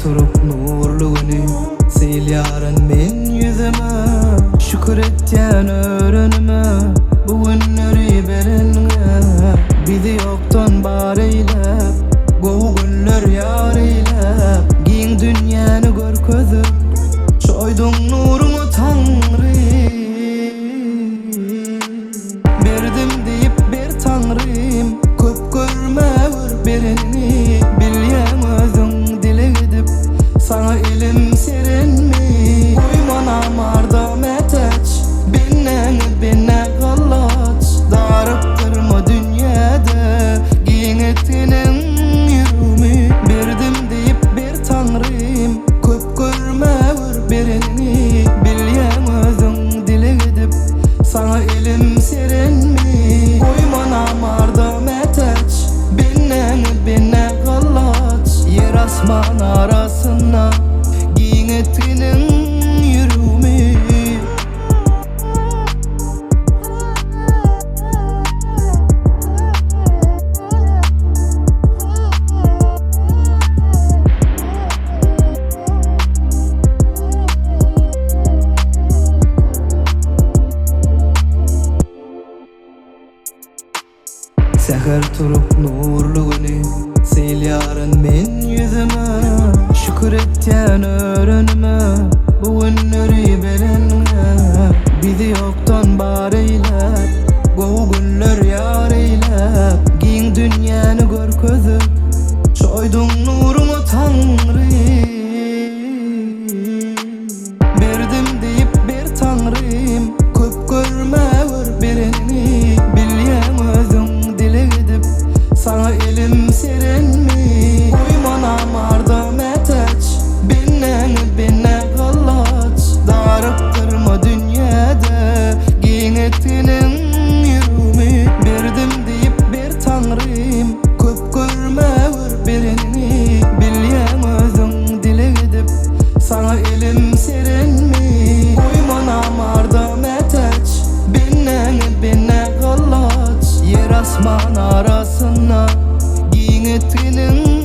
turup nurly güni Sylýaryn men ýüzüme Şükür etýän örenime Bu günleri berenňe Bizi ýokdan bar eýläp Gowy günler ýar eýläp Giň dünýäni görkezip Çoýduň nuruňy Taňry Berdim diýip ber Taňrym Köp görmäwür bereniňi Bilýäň özüň dileg edip Saňa elim serenmi Goýma namarda mätäç Bendäňe bende gallaç Darykdyrma dünýäde Giň etginiň ýüregimi Berdim diýip ber Taňrym Köp görmäwür bereniňi Bilýäň özüň dileg edip Saňa elim serenmi Goýma namarda mätäç Bendäňe bende gallaç Ýer asman arasynda Giň etginiň ýüregimi. Säher turup nurly güni Sylýaryn men ýüzüme Şükür etýän örenime Bu günleri berenňe Bizi ýokdan bar eýläp Gowy günler ýar eýläp Giň dünýäni görkezip Çoýduň nuruňy Taňry. Berdim diýip ber Taňrym Köp görmäwür bereniňi Bilýäň özüň dileg edip Saňa elim serenmi Goýma namarda mätäç Bendäňe bende gallaç Darykdyrma dünýäde Giň etginiň ýüregimi Berdim diýip ber Taňrym Köp görmäwür bereniňi Bilýäň özüň dileg edip Saňa elim serenmi Goýma namarda mätäç Bendäňe bende gallaç Ýer asman arasynda Giň etginiň.